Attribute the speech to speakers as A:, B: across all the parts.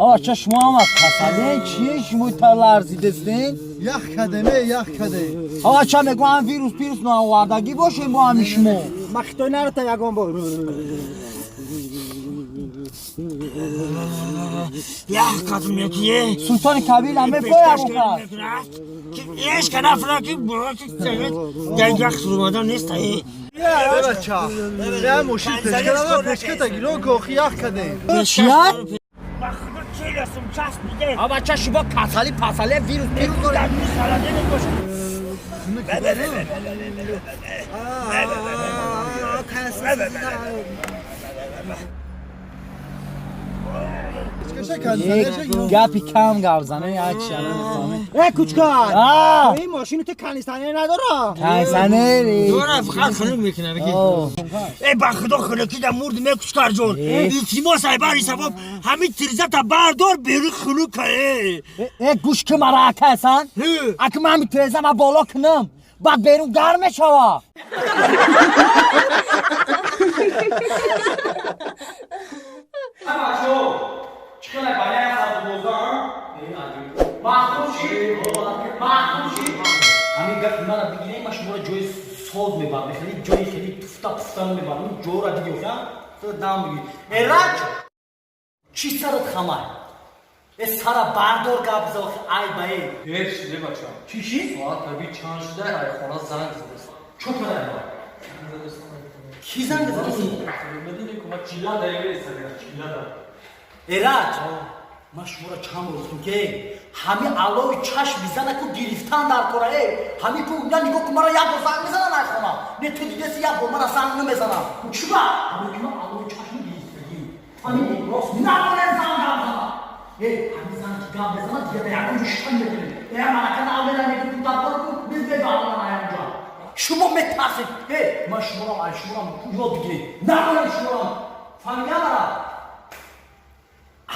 A: Ача шумо ҳама касале чие шумо ларзидестен?
B: Ях кадеме, ях каде.
A: Ача мегӯям вирус пирус наовардагӣ бошем бо ҳами шумо.
C: Ма хитой нарата ягон бор.
D: Ях кадм якие.
A: Султони кабил ҳам мефоям укас.
D: Еш кана ки буроки цевет дар ях сурмадан нест ай.
B: Бача, я мошин пешкада пешкада гилон кохи ях каде.
A: Чия?
D: Чиласум часп биде.
A: Бача шумо касали пасали вирус пирус доред.
D: Доред.
A: Гапи кам гап зане, як чиана мефаҳме.
C: Э кучкар!
A: А!
C: Ин мошини ту кондиционер надора?
A: Кондиционер.
D: Дора фақат хунук мекунад. Э ба худо хунукӣ да мурд ме кучкар ҷон. Илтимос ай бари сабаб ҳамин тирзата бардор бери хунук э.
A: Э гӯш ки мара ака ҳасан? Аки ман ҳамин тиреза ма боло кунам. Баъд берун гарм мешава. Ҳамин гапи мара бигирем, ма шуморо ҷои соз мебарам, хеле ҷои хеле туфта туфта мебарам, ҷора диги охя, ту дам бигир. Э раҷ, чӣ сарат хамай? Э сара бардор гап за охи ай ба э.
E: Дер шиде бача.
A: Чӣ ши?
E: Соат таби чанд шуда ай хона занг задааст.
A: Чо кадай ба? Кӣ занг задааст?
E: Медонӣ ку ма чила дақиқа истодам, чила да.
A: Э раҷ, ман шуморо чанд бор гуфтам ки ҳами аллои чашм бизана ку гирифтан дар кора э ҳами ку я нигоҳ ку мара як бор занг мезанан ай хона не ту дидеси як бор мара занг намезанам чӣ ба ҳами ки ман аллои чашм гирифтагӣ ҳами рост намонем занг гап зана э ҳами занг ки гап мезана дига да ягон ҷо шитан мекунем э марака наомеда мегӯ дар кора ку биз бегаронам аянҷа шумо метарсед э ман шуморам ай шуморам ёд бигиред намонем шуморам фаҳмида мара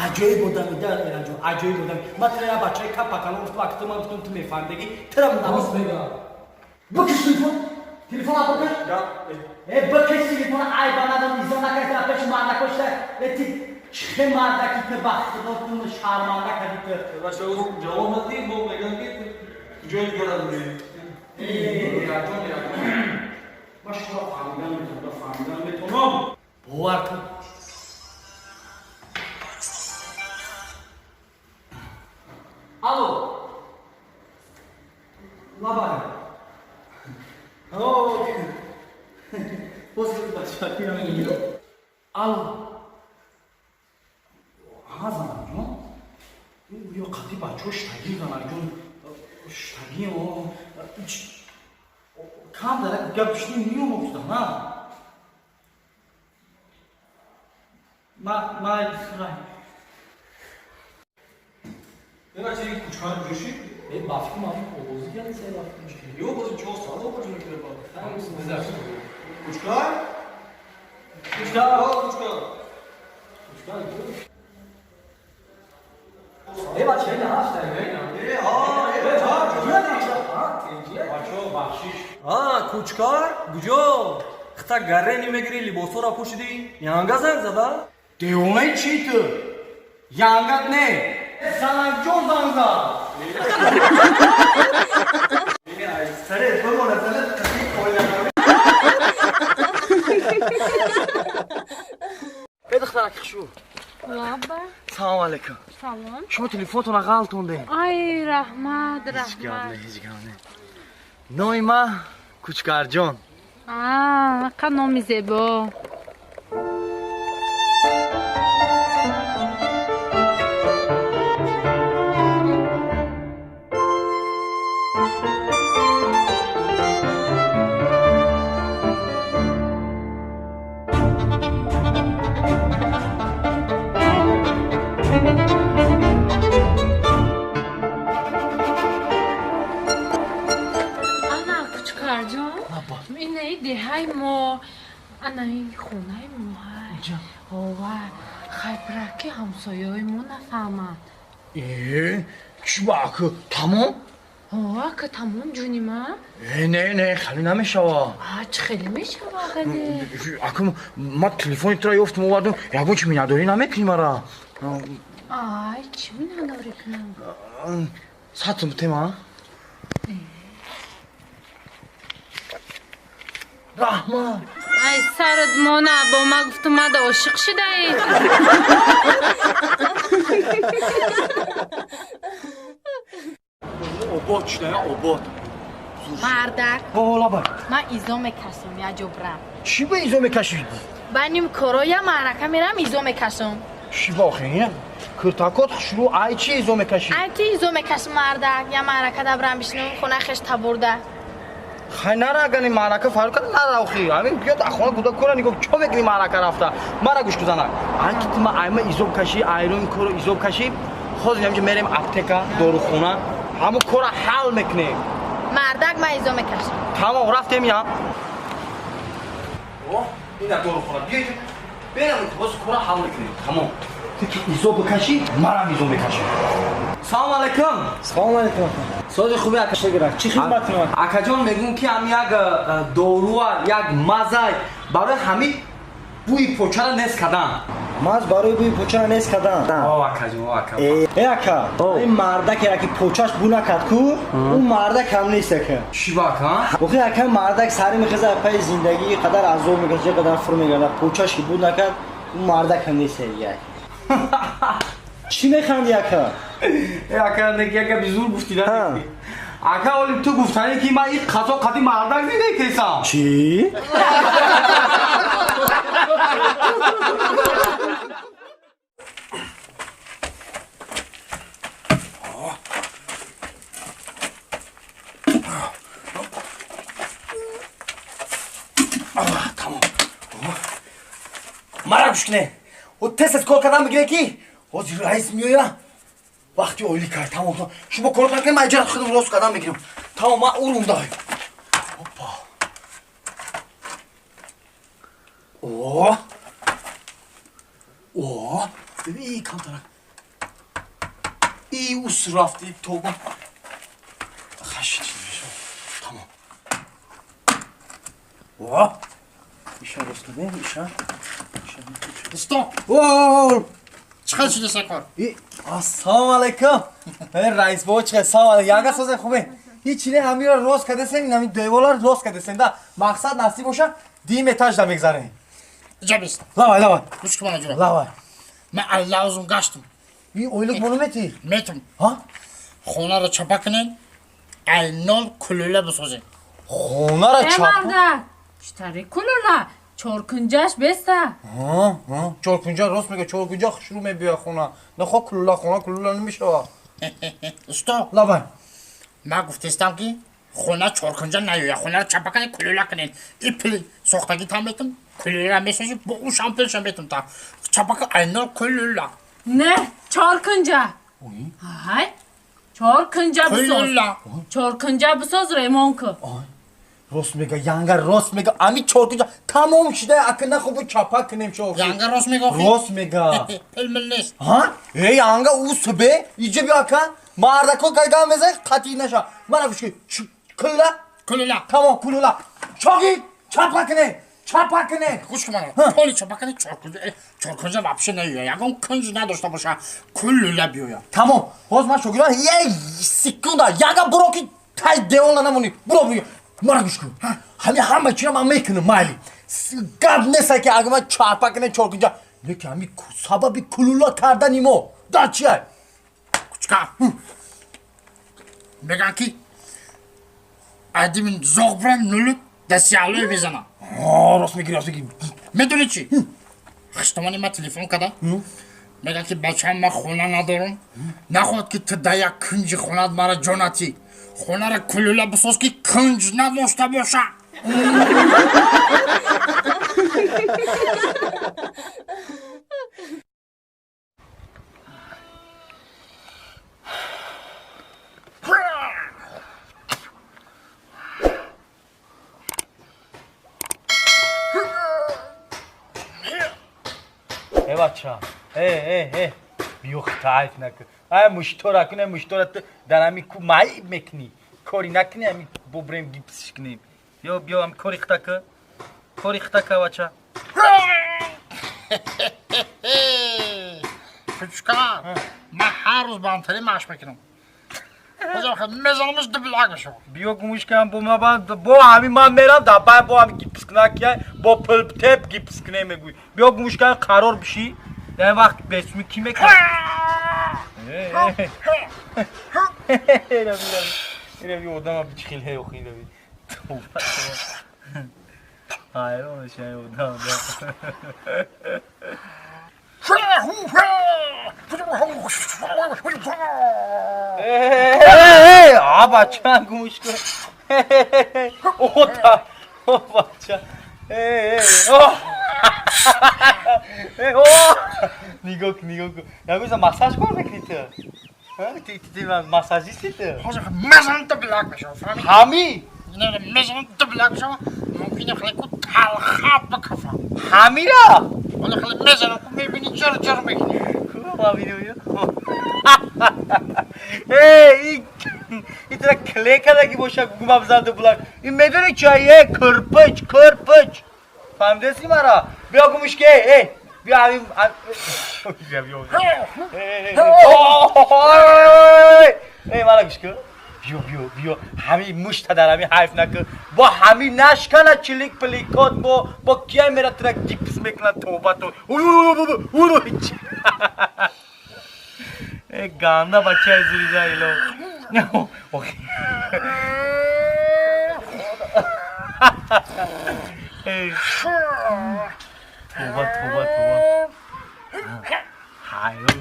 A: аҷоиб одами да эраҷон, аҷоиб одами. Ман тира як бачаи капакалон гуфтам, акти ман гуфтам ту мефаҳмидагӣ, тира
E: Рост мегӯям.
A: Бикиш телефон, телефон бикиш. Э бикиш телефон, ай ба надам изо накард, пеши мардакошта. Э ти чӣ мардаки ту ба худо ту шарманда кардӣ ту.
E: Бача ҷавоб надӣ, бо мегӯям ки ҷои дигара дорӣ. Э эраҷон, эраҷон.
A: Ман шуморо фаҳмидан метавонам, фаҳмидан метавонам. Бовар кун. Алло. Лабай. О, Алло. Ҳа занакҷон. Ё қати бачаҳо штагӣ занакҷон. Штагӣ о. Кам дара гап шни миём гуфтам, ҳа. Ма ма
E: Бача ин кучкар ҷӯши?
A: Э ба фикр ман овозӣ кардем сай ба фикр.
E: Ё бози чор соат овоз мекунад ба. Кучкар? Кучкар, о кучкар.
A: Кучкар. Э бача ин ҳаст, э.
E: Э, а, э,
A: Бачо бахшиш.
E: А, кучкар, куҷо? Хта гаррени мегирӣ, либосҳоро пӯшидӣ? Янга занг зада?
A: Девонаи чӣ ту? Янгат не. Занакҷон занг зад.
B: Саре, бимона, саре, қати оила.
A: Э духтарак хушу.
F: Лаба.
A: Салом алейкум.
F: Салом.
A: Шумо телефонтонро ғалтондем.
F: Ай, раҳмат, раҳмат.
A: Ҳеҷ гап не. Номи ман Кучкарҷон.
F: А, қа номи зебо. Ана Кучкарҷон, инаи деҳаи мо, ана ин хонаи мо. Ова, хайбра ки ҳамсояҳои мо нафаҳманд.
A: Э, чӣ ба аку тамом?
F: Ака, тамом ҷуни ман.
G: Не, не, хеле намешава.
F: Чӣ хеле мешава, хеле?
G: Ака, ман телефони туро ёфтам, овардам. Ягон чи миннатдорӣ намекунӣ мара?
F: Ай, чӣ миннатдорӣ кунам?
G: 100 сум бутем, а? Раҳмат.
F: Ай, сарат мона, бо ма гуфтум, мада ошиқ шудаӣ.
G: Обод шуда, обод.
H: Мардак.
G: Лабай.
H: Ман изо мекашам, я ҷо брам.
G: Чӣ ба изо мекашӣ?
H: Ба ним коро я маърака мерам, изо мекашам.
G: Чӣ ба охи? Киртакот хушрӯ, ай чӣ изо мекашӣ?
H: Ай ки изо мекашам, мардак, я маърака да брам бишинам, хона хеш табурда.
G: Хай, нара, агани маърака фарқ карда нара охи. Ҳамин биёд хона гуда кора нигоҳ чо мекунӣ маърака рафта? Мара гӯш кузанак. Ай ки ту ма айма изо кашӣ, айрони коро изо кашӣ, ҳозир ҳамҷа мерем аптека, дорухона, ҳамун кора ҳал мекунем.
H: Мардак, ман изо мекашам.
G: Тамом, рафтем я. Ина дорухона. Биёед. Берам, ҳозир кора ҳал мекунем. Тамом. Ту ки изо бикашӣ, марам изо мекашам. Салом алайкум.
C: Салом алайкум.
G: Сози хуби, ака?
C: Шукр. Чӣ хидмат кунам?
G: Акаҷон, мегӯм ки ҳам як доруа, як мазай барои ҳамин бӯи почара нест кардан.
C: Маз барои бӯи почара нест кардан?
G: О, акаҷон, о, ака.
C: Э, ака, ин мардаке ки почаш бу накард ку, ӯ мардак ҳам нест, ака.
G: Чӣ ба, ака?
C: Охи, ака, мардак сари мехеза, пайи зиндагӣ қадар азоб мекашад, қадар фур мегардад, почаш ки бу накард, ӯ мардак ҳам нест дигар. Чӣ механди, ака?
G: Э, ака, неки ака бизур гуфтӣ, на? Ака, оли ту гуфтанӣ ки ман ин қазо қади мардак зиндагӣ
C: Чӣ?
G: Тамом, мара гӯш кунед. Тез кор кардан бигире ки ҳозир раис меоя, вақти ойлӣ кард. Тамом, шумо кор накунед, ман иҷара худам рост кардан мегирам. Тамом, ман урумдай. Опа, о, о, и камтарак, и ус рафти, тоба, хаши. Тамом, о, иша рост кардем, иша.
I: Стоп! Чӣ хел шуда кор?
G: Ассалому алайкум. Раис бобо, чӣ хел? Салом алайкум. Янга, созен, хубе? Ҳеч не, ҳамира рост кардесем, ин ҳамин деволар рост кардесем да. Мақсад насиб боша, дим этаж да мегзарем.
I: Иҷа бист.
G: Лавай, лавай.
I: Гӯш кун, ҷура.
G: Лавай.
I: Ман аллаузум гаштам.
G: И ойлук бону мети?
I: Метум.
G: Ҳа?
I: Хонаро чапа кунем, айнол кулула бисозем.
G: Хонаро
F: Э,
G: чапа?
F: Мардак, чӣ кулула? Чоркунҷаш беста.
G: Чоркунҷа рост мега, чоркунҷа хушрӯ мебиёя хона. Нахо кулула, хона кулула намешава.
I: Усто.
G: Лавай.
I: Ман гуфтестам ки хона чоркунҷа наёя, хонаро чапа кунем, кулула кунем. И пул сохтагӣ там метум, кулула месозӣ, бо ӯ шампулша метум та. Чапа кун, айнол кулула.
F: Не, чоркунҷа. Ай, чоркунҷа бисоз.
I: Кулула.
F: Чоркунҷа бисоз, ремон кун.
G: Рост мега, янга рост мега, ами чоркунҷа тамом шуда, ака нахо бо чапа кунем шо.
I: Янга рост мега охи?
G: Рост мега.
I: Пул мил нест.
G: Ҳа? Э, янга ӯ субе, иҷа биё, ака. Мардако гайгам мезай, қатъӣ наша. Мана гӯш кун. Кулула?
I: Кулула.
G: Тамом, кулула. Шоги, чапа кунем. Чапа кунем.
I: Гӯш кун мана. Поли чапа кунем, чоркунҷа, чоркунҷа вообще наёя. Ягон кунҷ надошта боша, кулула биёя.
G: Тамом. Ҳоз ман шогирдон як секунда, янга буро ки тай девона намонӣ. Буро биё. Мара гӯш кун. Ҳами ҳама чиро ман мекунам, майли. Гап неста ки агар ман чапа кунем чоркунҷа. Лекин ҳами сабаби кулула кардани мо дар чия?
I: Кучка. Меган ки адимин зоғ бурам нулук дастиалои мезанам.
G: Рост мегирӣ, рост мегирӣ.
I: Медонӣ чӣ? Хиштомани ман телефон карда. Меган ки бачаам, ман хона надорам. Нахоҳад ки ту дар як кунҷи хонаат мара ҷо натӣ. Хонаро кулула бисоз ки кунҷ надошта боша.
G: Э, бача, э, э, э, биё, хитайф накун. Ай, муштора кун, муштора ту дар ҳами ку маиб мекунӣ.
E: Кори накунӣ, ами бубрем гипсиш кунем. Биё, биё, ами кори хита ка. Кори хита ка, бача.
I: Кучка, ман ҳар рӯз ба антени машқ мекунам. Мезанамш дублак мешавад.
E: Биё гумуш кам бо ма бо ҳами ман мерам дар бай бо ҳами гипс кунакия бо пулптеп гипс кунем мегӯй. Биё гумуш кам қарор бишӣ. Дар ин вақт бесуми кӣ мекунад? Ирави одама бичихил ҳе охи ирави. Ҳайрон мешавам одам. А бача гумуш кун. Ота. О бача. Нигоҳ кун, нигоҳ кун. Ягон массаж кор мекунӣ ту? Ти массажисти ту?
I: Мезанам дублак мешавад, фаҳмидӣ?
E: Ҳами?
I: Мезанам дублак мешавад, мумкин хеле ку талхат бикафам.
E: Ҳамира?
I: Вале хеле мезанам ку мебинӣ ҷар ҷар мекунӣ.
E: Эй, ин тра клей кардаги боша гума бизан дублак. Ин медони чӣ е? Кирпич, кирпич. Фаҳмидаси мара? Биё гумуш ке, эй, биё ҳамин. Эй, мара гӯш кун. Биё, биё, биё. Ҳамин мушта дар ҳамин ҳайф накун. Бо ҳамин нашкана чилик пиликот бо кия мера тра гипс мекунад тоба то. Э, ганда бача зуриза ило. Эй. Тоба, тоба, тоба. Ҳайрон.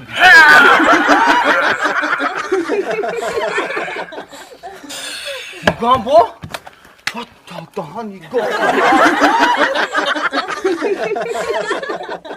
E: Нигоҳ бо? Та даҳан нигоҳ.